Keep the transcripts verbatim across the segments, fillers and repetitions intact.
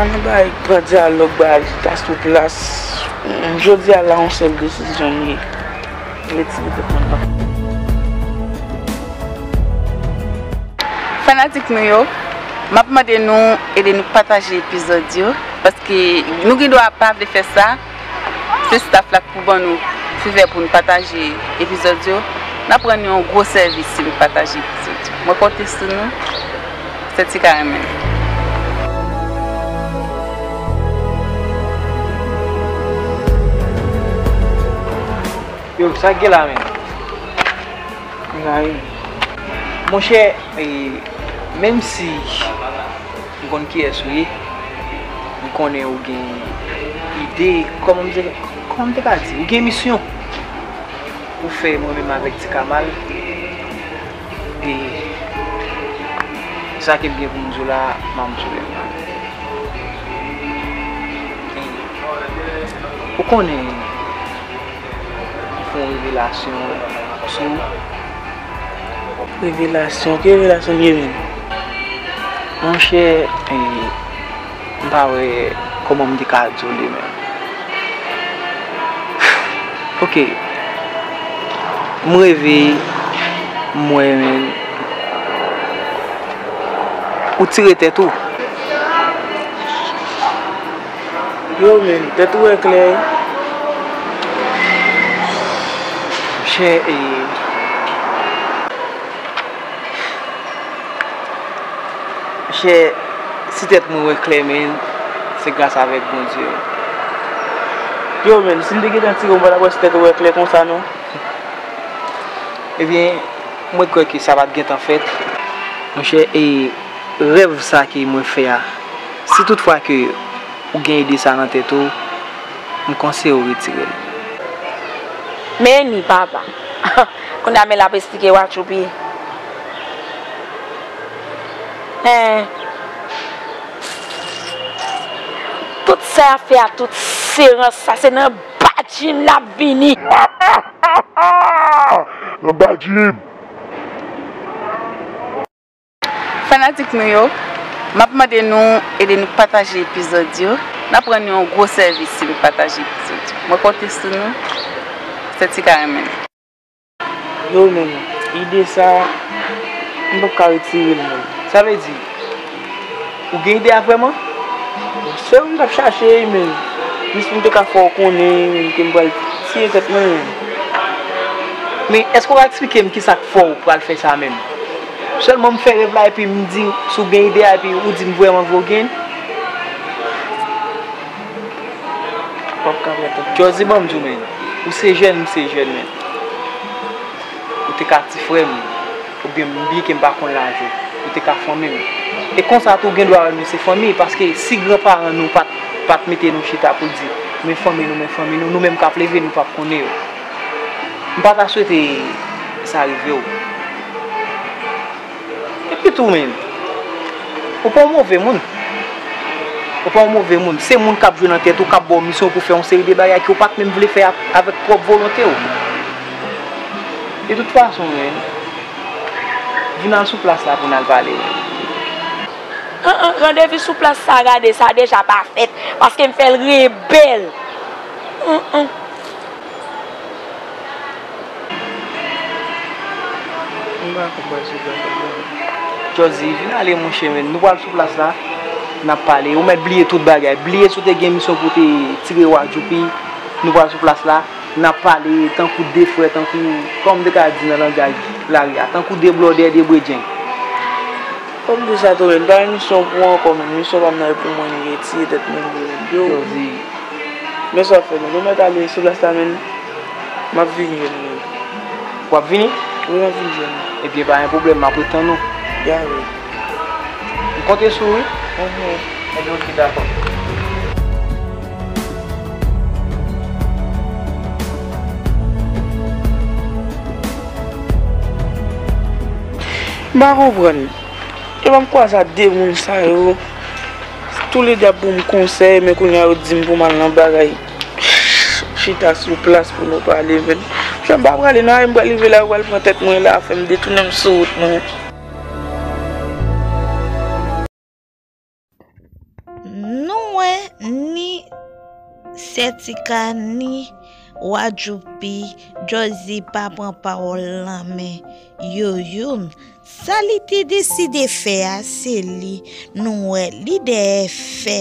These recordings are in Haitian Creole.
Ann bay gran dyalòg, bay ajitasyon plas. Jodi a la, yon sèl desizyon m ye. Retire tèt mwen nan. Fanatik nou yo, m ap mande nou ede nou pataje epizòd yo, paske nou gen dwa pa vle fè sa, se staff la k pou ban nou favè pou nou pataje epizòd yo. N ap rann nou yon gwo sèvis si nou pataje epizòd yo. Mwen konte sou nou. Sèti ka renmen. Yo, sa k gen la menm? Ann ale. Monchè, e, menm si m konn kiyès ou ye, m konnen ou gen ide, kòman m te, kòman m te ka di, ou gen misyon pou fè mwen menm avèk Ti Kamal. E sa ke m gen pou m di w la, m ap di w lè m la. E ou konnen, m fè yon revelasyon sou ou. Revelasyon? Ki revelasyon w gen menm? Monchè, e, m pa wè kòman m te ka di w li menm. Ok. M reve, m wè, menm, ou tire tèt ou. Yo, menm, tèt ou wè klè wi. Monchè, e, monchè, si tèt mwen wè klè, menm, se gras avèk Bondye. Yo, menm, si m te gentan tire w, m pa t ap wè si tèt ou wè klè konsa, non. Ebyen, mwen kwè ke sa pa t gentan fèt. Monchè, e, rèv sa ke mwen fè a, si toutfwa ke ou gen ide sa nan tèt ou, m konseye w retire l. Men ni papa. Kounye a men l ap esplike Wachoupi. Hen. Tout sa y ap fè a, tout serans sa, se nan badji m l ap vini. Nan badji m. Fanatik nou yo, m ap mande nou ede nou pataje epizòd yo. N ap rann nou yon gwo sèvis si nou pataje epizòd yo. Mwen konte sou nou. Sèti ka renmen. Yo, menm, ide sa, m p ap ka retire l, menm. Sa vle di, ou gen ide a vrèman? Bon, se ou m t ap chache, menm. Jis pou m te ka fè w konnen, menm, ke m pral tiye tèt mwen, menm. Men, èske w ka eksplike m kisa k fè w pral fè sa, menm? Sèlman m fè rèv la, epi m di, si w gen ide a, epi ou di m vrèman vre w gen l? W ap ka fè tan. Jòzi, ban m di w, menm. Ou se jèn, m se jèn, menm. Ou te ka ti frè m, oubyen m byen ke m pa konn laj ou, ou te ka fanmi m. E konsa tou, ou gen dwa wè nou se fanmi, paske si granparan nou pa t, pa t mete nou chita pou l di, men fanmi nou, men fanmi nou, nou menm k ap leve, nou p ap konnen yo. M pa ta swete sa rive w. Epi tou, menm, ou pa yon move moun. Ou pa yon move moun. Se moun k ap jwe nan tèt ou, k ap ba w misyon pou fè yon seri de bagay ke w pa t menm vle fè ak, avèk pwòp volonte w. De tout fason, menm, vin al sou plas la pou n al pale, menm. An, an, randevou sou plas sa, gade, sa deja pa fèt, paske m fè l rebèl. An, an. M pa konprann sou plas la, non. Jòzi, vin ale, monchè, men. Nou pral sou plas la, n ap pale. Ou mèt bliye tout bagay. Bliye si w te gen misyon pou w te tire Wadjoupi. Nou pral sou plas la, n ap pale tankou de frè, tankou, kòm m te ka di nan langaj lari a, tankou de blòdè, de bredjen. Kòm di sa tou, men, m pa gen misyon pou ou ankò, men. Misyon pa m nan e pou mwen, li retire tèt mwen, men, yo. Jòzi. Men sa w ap fè, men. Nou mèt ale sou plas la, men. M ap vini jwenn nou. W ap vini? Wi, m ap vini jwenn nou. Ebyen, pa gen pwoblèm, m ap ret tann ou. Ya, wi. M konte sou ou, wi. Mhm. Ebyen, oke, dakò. M pa konprann. E m ap kwaze ak de moun sa yo. Toulede ap ban m konsèy, men kounye a yo di m pou m al nan bagay. Chita sou plas pou nou pale, men. Jan m pa prale nan anyen, m pral rive la, yo pral pran tèt mwen la, fè m detounen m sou wout mwen. Non, Sètika ni Wadjoupi, Jòzi pa pran pawòl nan men yo youn. Sa li te deside fè a, se li, nou wè, li dèyè fè.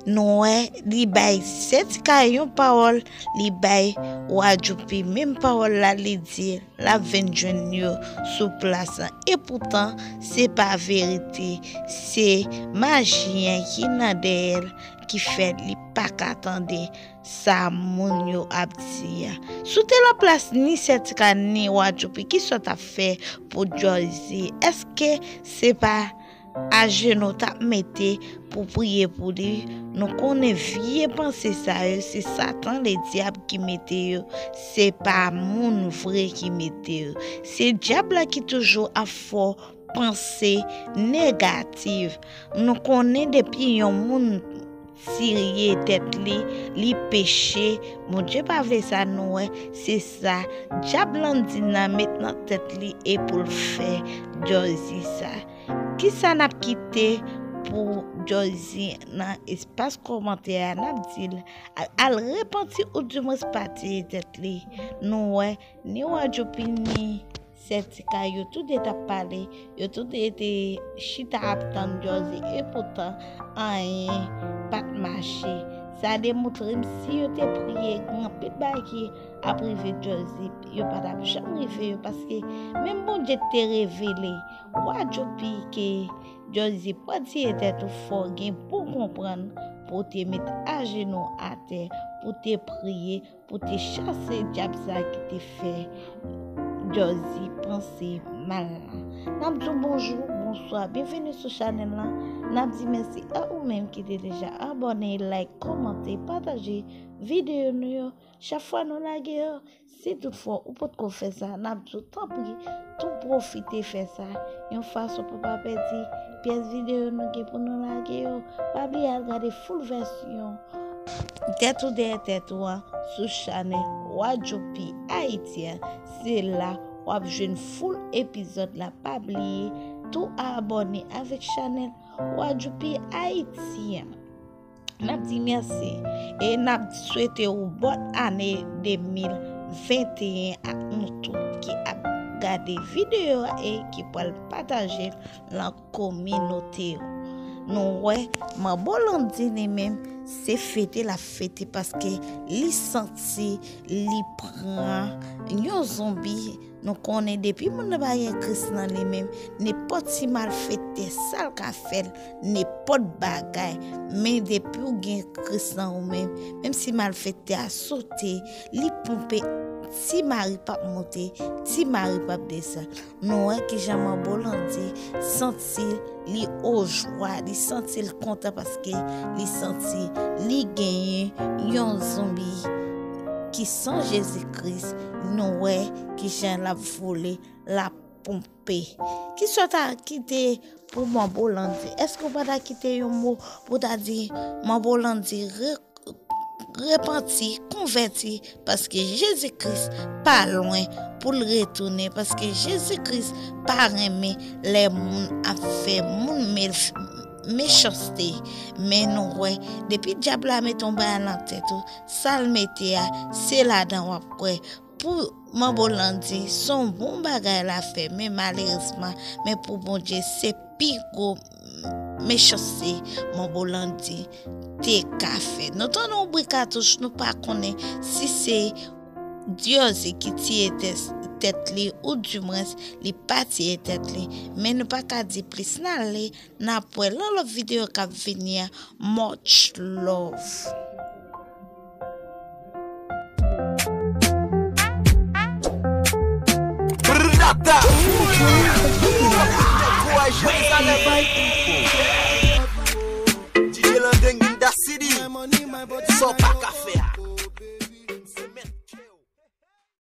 Nou wè, li bay Sètika yon pawòl, li bay Wadjoupi menm pawòl la, li di l ap vin jwenn yo sou plas lan. Epoutan, se pa verite, se maji an ki nan dèyè l ki fè li pa ka tande sa moun yo ap di a. Si w te lan plas ni Sètika ni Wadjoupi, kisa w t ap fè pou Jòzi? Èske se pa ajenou w t ap mete pou priye pou li? Nou konnen vye panse sa yo, se Satan Ledyab ki mete yo, se pa moun vre ki mete yo. Se dyab la ki toujou ap fè w panse negatif. Nou konnen depi yon moun sirye tèt li, li peche. Bondye pa vle sa, nou wè, se sa dyab lan di nan met nan tèt li e pou l fè Jòzi sa. Kisa n ap kite pou Jòzi nan espas kòmantè a? N ap di l al, al repanti oudimwens pa tiye tèt li. Nou wè, ni Wadjoupi ni Sètika, yo toude t ap pale, yo toude te chita ap tann Jòzi, epoutan, anyen pa t mache. Sa demontre m si yo te priye, gen anpil bagay ki ap rive Jòzi, yo pa t ap janm rive yo, paske menm Bondye te revele Wadjoupi ke Jòzi pa tiye tèt ou, fò w gen bon konprann pou w te met ajenou atè, pou w te priye, pou te chase dyab sa ki te fè Jòzi panse mal la. N ap di w bonjou, bonswa, byenveni sou chanèl la. N ap di mèsi a ou menm ki te deja abòne, like, kòmante, pataje videyo nou yo. Chak fwa nou lage yo, si toutfwa ou potko fè sa, n ap di w tanpri, tou pwofite fè sa, yon fason pou pa pèdi pyès videyo nou gen pou nou lage yo. Pa bliye al gade full vèsyon Tèt ou dèyè tèt ou an sou chanèl Wadjoupi Ayiti an. Se la w ap jwenn full epizòd la. Pa bliye tou abòne avèk chanèl Wadjoupi Ayiti an. N ap di mèsi e n ap swete w bòn ane de mil venteyen ak nou tout ki ap gade videyo a e ki pral pataje l lan kominote yo. Nou wè Manbo Landy li menm, se fete l ap fete paske li santi li pran yon zonbi. Nou konnen depi moun nan pa gen Kris nan li menm, nenpòt ti malfektè sa l ka fè l, nenpòt bagay. Men depi w gen Kris nan ou menm, menm si malfektè a sote, li ponpe, ti mari p ap monte, ti mari p ap desann. Nou wè kijan Manbo Landy santi li ojwa, li santi l kontan paske li santi li genyen yon zonbi ki san Jezi Kris. Nou wè kijan l ap vole, l ap ponpe. Kisa w ta kite pou Manbo Landy? Èske w pa ta kite yon mo pou w ta di Manbo Landy re- repanti, konvèti, paske Jezi Kris pa lwen pou l retounen, paske Jezi Kris pa renmen lè moun ap fè moun mechanste. Men nou wè, depi dyab la mete yon bagay nan tèt ou, sa l mete a, se ladan w ap kwè. Pou Manbo Landy, se yon bon bagay l ap fè, men malerezman, men pou Bondye, se pi gwo mechanste Manbo Landy te ka fè. Nou tande yon bri katouch, nou pa konnen si se Jòzi ki tiye tè- tèt li, oudimwens li pa tiye tèt li. Men nou pa ka di plis, n ale, n ap wè lan lòt videyo k ap vini an. Much love. Brrr, data. Kouraj Jerizalèm. D J Landeng in the city. Sa w pa ka